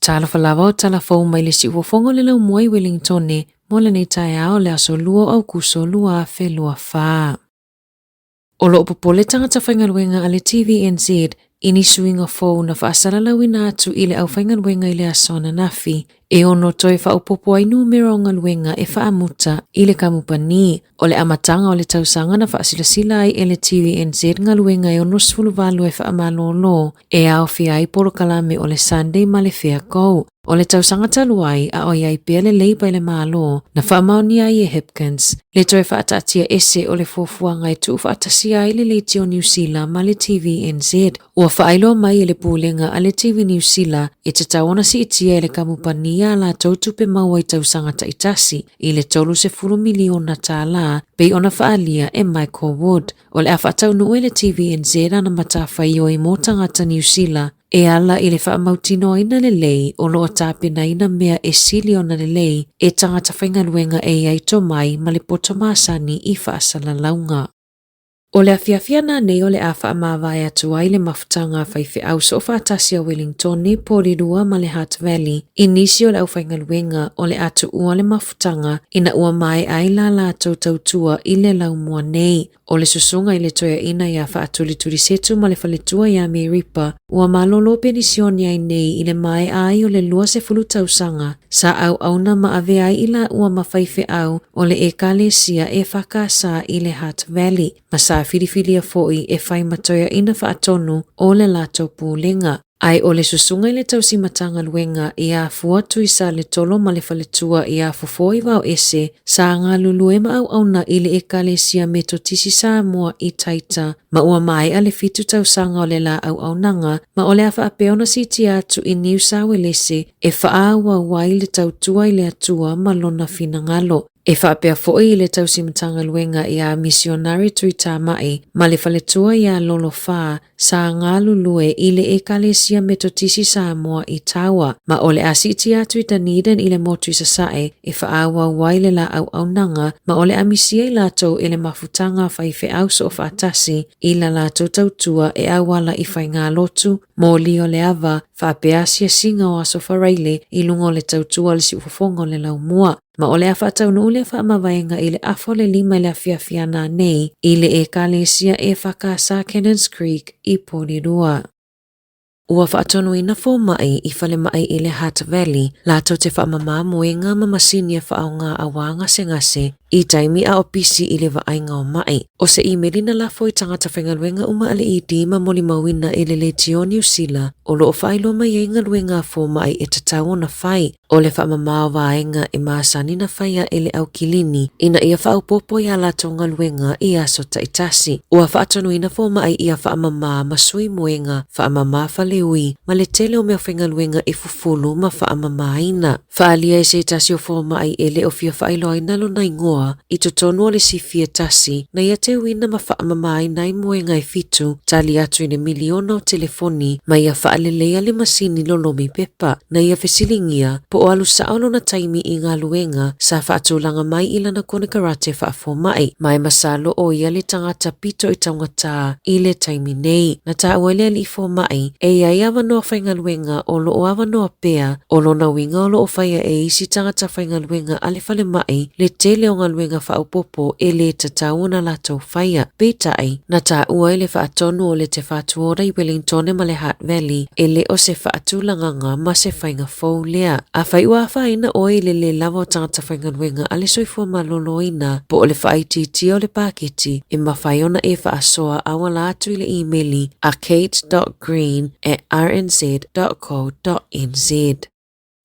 Talofa lava o tala fou mai le siufofoga o le laumua i Wellingtone mo lenei taeao o le aso 2 o Aukuso 2024. O lo o popole tagata faigaluega a le TVNZ i ni suiga fou na faasalalauina atu i le aufaigaluega i le aso ananafi, e ono toe faaopoopo ai numera o galuega e faamuta i le kamupani. O le amataga o le tausaga na faasilasila ai e le TVNZ galuega e 68 e faamalolo e aofia ai polokalame o le Sunday ma le Fair Go. O le tausaga talu ai, a o i ai pea le Labour i le Malo, na faamaonia ai e Hipkins le toe faataatia ese o le fuafuaga e tuufaatasia ai le Leitio Niu Sila ma le TVNZ. Ua faailoa mai e le Pulega a le TV Niu Sila e tatau ona siitia e le kamupani ā latou tupe maua i tausaga taitasi i le $30 miliona tālā pei ona faaalia e Michael Wood. O le a faataunuu e le TVNZ ana matafaioi mō tagata Niu Sila e ala i le faamautinoaina lelei o lo o tapenaina mea e sili ona lelei e tagata faigaluega e i ai tomai ma le poto masani i faasalalauga. O le afiafi ana nei o le a faamavae atu ai le mafutaga a faifeau soofaatasi a Wellingtone, Porirua ma le Hutt Valley i nisi o le aufaigaluega o le a tuua le mafutaga ina ua maea ai la latou tautua i le laumua nei. O le susuga i le toeaina iā Faatulitulisetu ma le faletua iā Meripa, ua malolo penisione ai nei i le maea ai o le 20 tausaga, sa auauna ma avea ai i laua ma faifeau o le Ekalesia EFKS i le Hutt Valley, ma sa filifilia foi e fai ma toeaina faatonu o le latou pulega. Ae o le susuga i le tausi Matagaluega iā Fua Tuisaletolo ma le faletua iā Fofo i Vaoese, sa galulue ma auauna i le Ekalesia Metotisi Samoa i Taita, ma ua maea le fitu tausaga o le la auaunaga, ma o le a faapea ona siitia atu i Niu Sawelese e faaauau ai le tautua i le Atua ma lona finagalo. E faapea foi i le tausi Matagaluega iā Misionare Tuitamai ma le faletua iā Lolofā sa galulue i le Ekalesia Metotisi Samoa i Tawa, ma o le a siitia atu i Dunedin i le motu i Sasae e faaauau ai le la auaunaga ma o le a misia i latou e le mafutaga a faifeau soofaatasi i la latou tautua e auala i faigalotu, moli o le ava, faapea asiasiga o aso faraile i luga o le tautua a le siufofoga o le laumua. Ma o le a faataunuu lea faamavaega i le afa o le 5 i le afiafi ana nei i le Ekalesia EFKS Cannons Creek i Porirua. Ua faatonuina fomai i falemai i le Hutt Valley latou te faamamā moega ma masini e faaaoga auā gasegase i taimi a o pisi i le vaaiga o maʻi. O se imeli na lafo i tagata faigaluega uma a le ED ma molimauina i le Leitio Niu Sila o lo o faailoa mai ai galuega a fomai e tatau ona fai. O le faamamā o vaega e masani na fai aʻe le au kilini ina ia faaopoopo i a latou galuega i aso taitasi. Ua faatonuina fomai ia faamamā ma sui moega, faamamā faleui, ma le tele o mea faigaluega e fufulu ma faamamāina. Faaalia e se tasi o fomai e le o fia faailoaina lona igoa i totonu o le sifi e tasi na ia teuina ma faamamāina ai moega e fitu tali atu i le miliona o telefoni ma ia faaleleia le masini lolomi pepa. Na ia fesiligia po o alu sao lona taimi i galuega sa faatulaga mai i lana konekarate faafomai, ma e masalo o ia le tagata pito i taugatā i le taimi nei. Na taua e le alii fomai, e i ai avanoa faigaluega o lo o avanoa pea, o lona uiga o lo o faia e isi tagata faigaluega a le falemai le tele o galuega faaopoopo e lē tatau ona latou faia. Peitai, na taua e le faatonu o le Te Whatu Ora i Wellingtone ma le Hutt Valley e le o se faatulagaga ma se faiga fou lea. Afai ua afaina ʻoe i le lē lava o tagata faigaluega a le soifua maloloina po o le faaitiitia o le paketi, e mafai ona e faasoa auala atu i le imeli a kate.green at rnz.co.nz.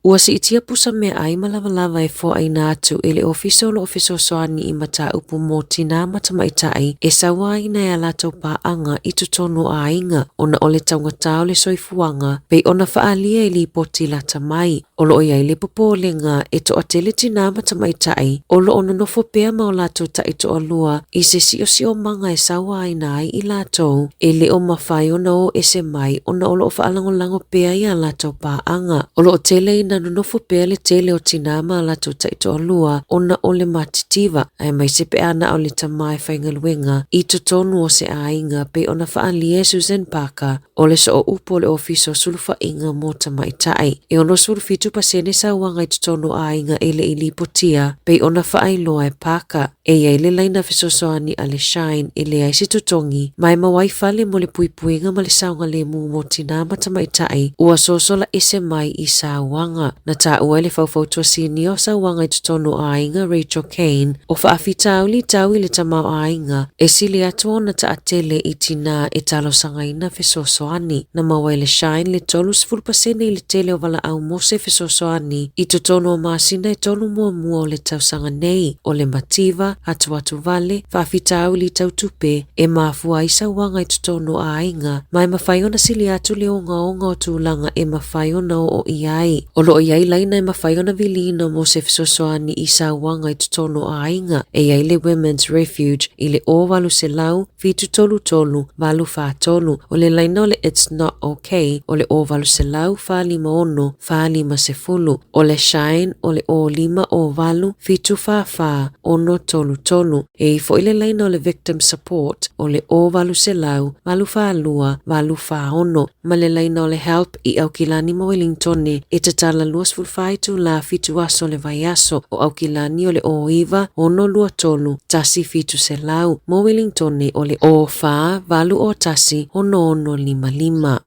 Ua siitia pusa meaai ma lavalava e foaina atu e le Ofisa o lo o fesoasoani i mataupu mo tinā ma tamaitai e sauaina e a latou paaga i totonu o aiga ona o le taugata o le soifuaga pei ona faaalia i lipoti lata mai. O lo o i ai le popolega e toatele tinā ma tamaitai o lo o nonofo pea ma o latou taitoalua i se siosiomaga e sauaina ai i latou e le o mafai ona o ese mai ona o lo o faalagolago pea i a latou paaga. O lo o tele ina nonofo pea le tele o tinā ma a latou taitoalua ona o le matitiva, aemaise pe a na o le tama e faigaluega i totonu o se aiga pei ona faaalia e Susan Parker o le sooupu o le Ofisa o Sulufaiga mo Tamaitai. E 67% sauaga i totonu o aiga e le i lipotia, pei ona faailoa e Parker. E i ai le laina fesoasoani a le Shine e leai se totogi, ma e maua ai fale mo le puipuiga ma le saogalemu mo tinā ma tamaitai ua sosola ese mai i sauaga. Na taua e le faufautua sinia o sauaga i totonu o aiga Rachel Kane, o faafitauli tau i le tamaoaiga e sili atu ona taatele i tinā e talosagaina fesoasoani. Na maua e le Shine le 30% i le tele o valaau mo se fesoasoani i totonu o masina e tolu muamua o le tausaga nei, o le mativa, atuatuvale, faafitauli tau tupe e mafua ai sauaga i totonu o aiga, ma e mafai ona sili atu le ogaoga o tulaga e mafai ona oo i ai. O lo o i ai laina e mafai ona viliina mo se fesoasoani i sauaga i totonu o aiga, e i ai le Women's Refuge i le 0800 733 843, o le laina o le It's Not OK o le 0800 456 450, o le Shine o le 0508 744 633. E i ai foi le laina o le Victim Support o le 0800 842 846 ma le laina o le Help i Aukilani ma Welingtone e tatala 24 itula 7 aso o le vaiaso. O Aukilani o le 09 623 1700, mo Welingtone o le 04 801 6655.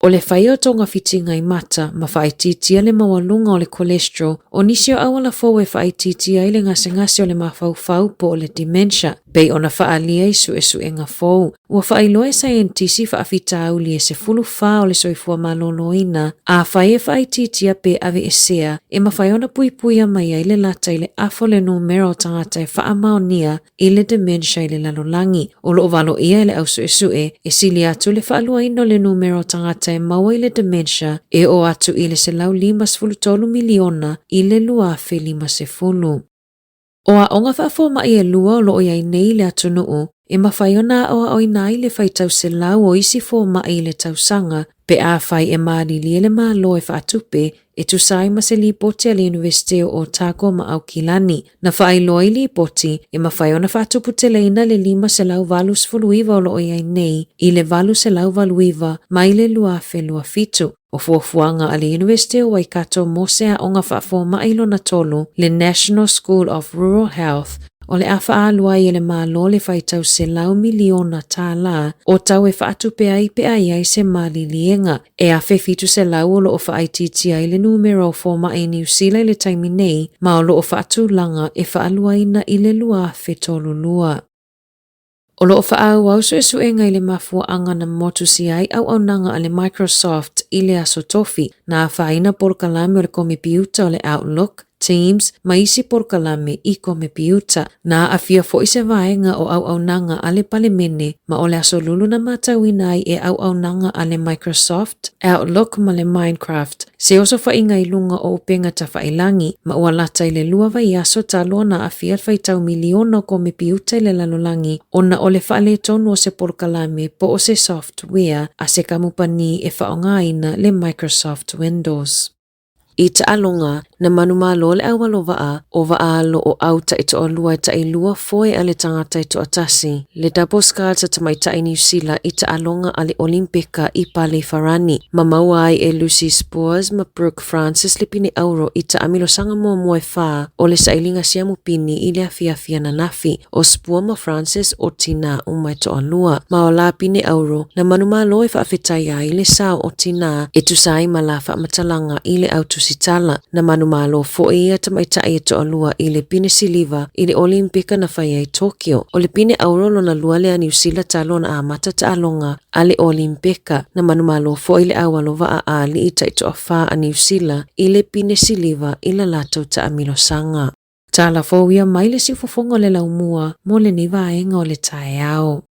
O le whai o togafitiga i mata ma faaitiitia le maualuga o le cholesterol o nisi o auala fou e faaitiitia ai le gasegase o le mafaufau po o le dementia, pei ona faaalia i suesuega fou. Ua faailoa e saienitisi faafitauli e 14 o le soifua maloloina, afai e faaitiitia pe aveesea, e mafai ona puipuia mai ai le lata i le afa o le numera o tagata e faamaonia i le dementia i le lalolagi. O lo o valoia e le au suesue e sili atu le faaluaina o le numera o tagata e maua i le dementia e oo atu i le 153 miliona i le 2050. O aoga faafomai e lua o lo o i ai nei i le atunuu e mafai ona aoaoina ai le faitau selau o isi fomai i le tausaga pe afai e malilie le Malo e faatupe e tusa ai ma se lipoti a le Iunivesite o Otago ma Aukilani. Na faailoa i lipoti e mafai ona faatuputeleina le 589 o lo o i ai nei i le 889 mai le 2027. O fuafuaga a le Iunivesite o Waikato mo se aoga faafomai lona tolu, le National School of Rural Health, o le a faaalu ai e le Malo le faitau $100 miliona o tau e faatupe ai pe a i ai se maliliega. E 1700 o lo o faaitiitia ai le numera o fomai i Niu Sila i le taimi nei, ma o lo o faatulaga e faaluaina i le 2032. O lo o faaauau suesuega i le mafuaaga na motusia ai auaunaga a le Microsoft i le Aso Tofi, na afaina polokalame o le komepiuta o le Outlook, Teams ma isi polokalame i komepiuta. Na aafia foi se vaega o auaunaga a le Palemene ma o le Aso Lulu na matauina ai e auaunaga a le Microsoft, Outlook ma le Minecraft, se osofaiga i luga o upega tafailagi, ma ua lata i le lua vaiaso talu ona aafia le faitau miliona o komepiuta i le lalolagi ona o le faaletonu o se polokalame po o se software a se kamupani e faaaogaina le Microsoft Windows. I taaloga, na manumalo le aualovaa o Vaaalo o au taitoalua e tailua foe a le tagata e toatasi, le double sculls a tamaitai Niu Sila i taaloga a le Olimpika i Paleifarani, ma maua ai e Lucy Spoors ma Brooke Francis le pine auro i taamilosaga muamua e fa o le sailiga siamu pini i le afiafi ananafi. O Spoor ma Francis o tinā uma e toalua, ma o la pine auro na manumalo e faafetai ai le sao o tinā e tusa ai ma la faamatalaga i le au tusitala. Na manumalo foi ia tamaitai e toalua i le pine siliva i le Olimpika na fai ai Tokyo. O le pine auro lona lua lea a Niu Sila talu ona amata taaloga a le Olimpika. Na manumalo foi le au alovaa a alii taitoafa a Niu Sila i le pine siliva i la latou taamilosaga. Tala fou ia mai le siufofoga o le laumua mo lenei vaega o le taeao.